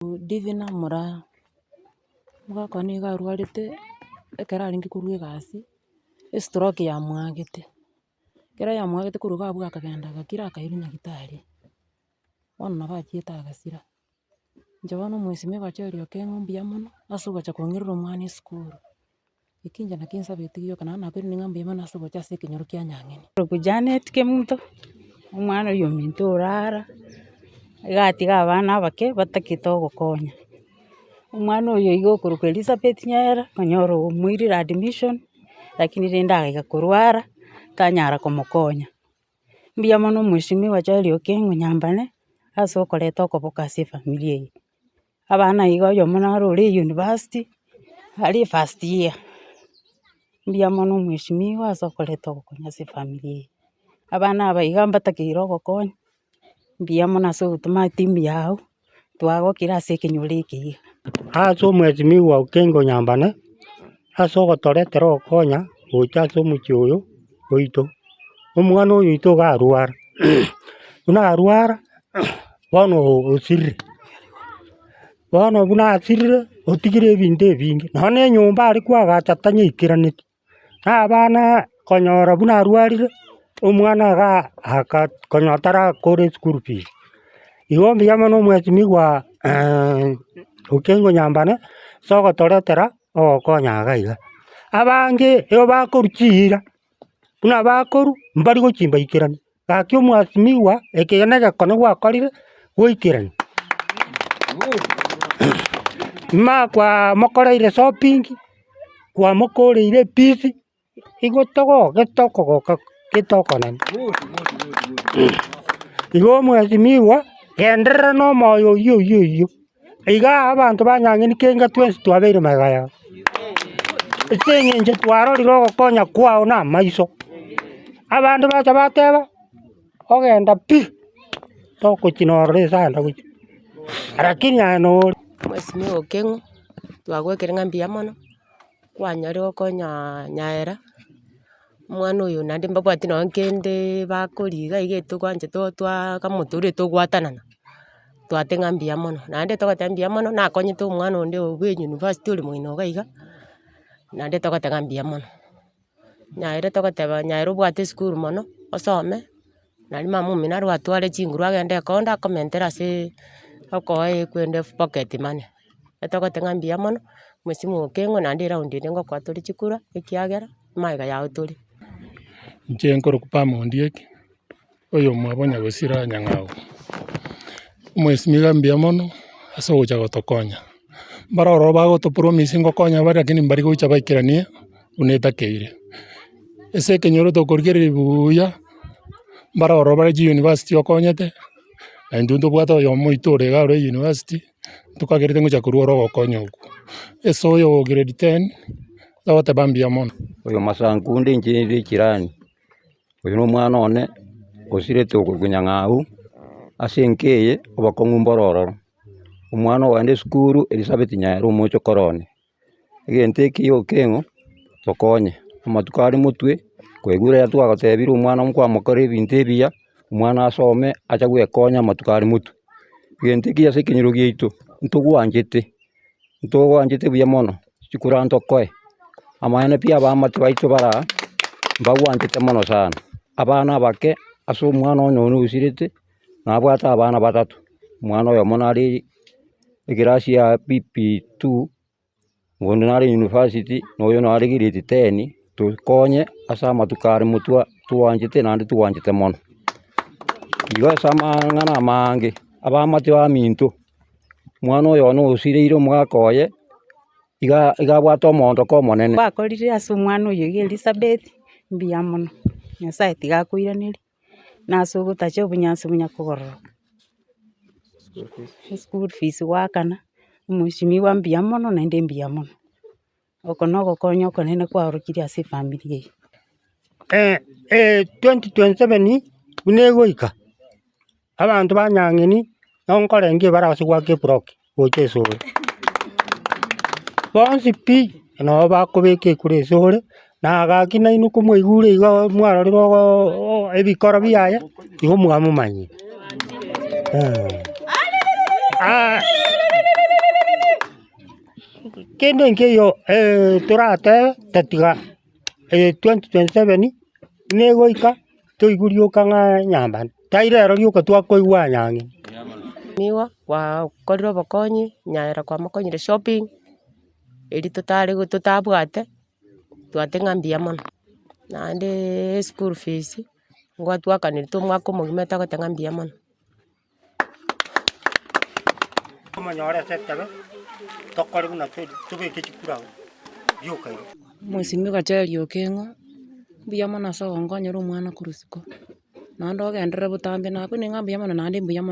Divina Moraa, omogaka one nigo arwarete ekero arenge korwa egasi, estroke yamoagete, ekero yamoagete korwa iga abwo akagenda agakira akairwa nyagetari, bono nabo achiete agasira. Inche bono omwesimigwa Joel Okeng'o mbuya mono, ase ogocha kong'irera omwana esukuru. Eki inche naki nsabete gioka, naende nakoiraneria ng'a mbuya mono ase ogocha ase ekenyoro kia Nyang'eni. Korokwa Janet Kemunto, omwana oyio ominto orara, iga atiga abana abake batagete ogokonya. Omwana oyo iga okorokwa Elizabeth Nyaera, onyore omoirire admission, lakini rende agaika korwara, tanyara komokonya. Mbuya mono omweshimiwa Joel Okengo Nyambane, ase okoreta okoboko ase efamiri eye. Abana iga oyomo naro ore university, are first year, mbuya mono omweshimiwa ase okoreta obokonyi ase efamiri eye. Abana aba iga mbatakeire ogokonya, mbuya mono ase ogotoma etimu yago, twagokire ase ekenyoro eke iga. Ase omweshimiwa Okengo Nyambane, ase ogotoretera ogokonya gocha ase omochie oyo oito, omwana oyo oito iga arwara, buna arwara bono osirire, bono buna asirire otigire ebinto ebinge, nonye na enyomba aria kwagacha tanyeikeraneti, na abana konyora buna arwarire, omwana iga aka konyora tarakora eschool fees. Igo mbuya mono omwesimigwa Okengo Nyambane, ase ogotoretera ogokonya iga iga. Abange igo bakorwa chiira, buna bakorwa mbari gochia mbaikerani. Gaki omwasimigwa, eke negekono gwakorire goikerania. Nyuma kwamokoreire shopping, kwamokoreire epiisi, igo togogete okogoka gete okonene. Igo omwasimigwa, genderera na omoyo oyio oyio oyio. Igaa abanto ba Nyang'eni kenga twensi twabeire magega yao, ase eng'encho twarorire ogokonya kwao na amaiso. Abande bacha bateba, ogenda pi, togochia nororo ase aye ndogochia, rakini aye nore. Mheshimiwa Okeng'o, twagwekire ng'a mbuya mono, kwanyarire gokonya Nyaera, omwana oyo naende mbabwati nonye kende bakoria iga iga etogwanchete twakamotoria togwatanana, twateba ng'a mbuya mono. Naende togoteba mbuya mono nakonyete omwana onde bwa university ore moino iga iga, naende togoteba ng'a mbuya mono. Nyaera togoteba nyaera obwate esukuru mono, osome, naria mama omino arwe atware chinguru agende ekonda akomentere aseee okoa ekwende pocket money. Etogoteba ng'a mbuya mono, mheshimiwa Okeng'o naende eroundi ende ngokoa tore chikura ekiagera magega yao tore. Inche nkorokwa Pam Ondieki, oyomwabo Nyagosira Nyang'au. Omwesimigwa mbuya mono ase ogocha gotokonya, mbare ororo bagotopromise ngokonya bare lakini mbari gocha baikeranie buna etakeire. Ase ekenyoro tokorigereria buuya, mbare ororo bare chiuniversity okonyete, na intwe ntobwate oyomo oito ore iga ore university, tokagerete ngocha korwa ore ogokonya okwo. Ase oyo o grade ten, togoteba mbuya mono. Oyo Masankunde inche nire echirani, oyo na omwana one osirete okorokwa Nyang'au, ase enka eye obokong'u mboro ororo. Omwana ogenda esukuru Elizabeth Nyaera omochokoro one, egento eke Okeng'o tokonye, amatuko are motwe kwaigure riria twagotebire omwana nkwamokorera ebinto ebiya, omwana asome ache gwekonya amatuko are motwe. Egento eke ase ekenyoro giaito ntogwanchete. Ntogwanchete buya mono, chikura ntokoe, amaene pi abaamate baito bare aa, mbagwanchete mono sana. Abana abake, ase omwana onye one osirete, nabwate abana batato, omwana oyomo nare ekerasi ya P.P two, onde nare university, na oyo nare grade ten, tokonye ase amatuko are motwe twanchete naende twanchete mono. Igo ase amang'ana amange, abaamate baminto. Omwana oyo one osireire omogaka oye, iga iga abwate omoondoko omonene. Gwakorire ase omwana oyo iga Elizabeth, mbuya mono, Nyasaye tiga akoiranerie, na ase ogotacha obonyansi bunya kogororoka. Eschool fees goakana, omweshimiwa mbuya mono naende mbuya mono. Oko nogokonya okonene kwaorokirie ase efamiri eye. 2027 buna egoika, abanto ba Nyang'eni nabo nkorenga ebara ase goaka eblock gocha esore. Bonsi pi, nabo bakobeka ekura esore, na gaki nainwe komwaigure iga mwarorire ogoo ebikoro biaye, igo mwamomanyire. Kende nkeiyo toratebe tatiga 2027 negoika toigwe rioka ng'a nyambane, tai rero rioka twakoigwa nyang'ina. Nigo gwakorire obokonyi, nyaera kwamokonyire shopping, erio totare totabwate, twateba ng'a mbuya mono. Naende eschool fees, ngwatwakanerete omwaka omogima togoteba ng'a mbuya mono. Tomonyore ase etebe, tokore buna tobeke chikura abwo, rioka igo. Omosimi Gacheri Okeng'o, mbuya mono ase ogonkonyera omwana korwa isiko, naende ogenderere botambe nakwane ng'a mbuya mono naende mbuya mono.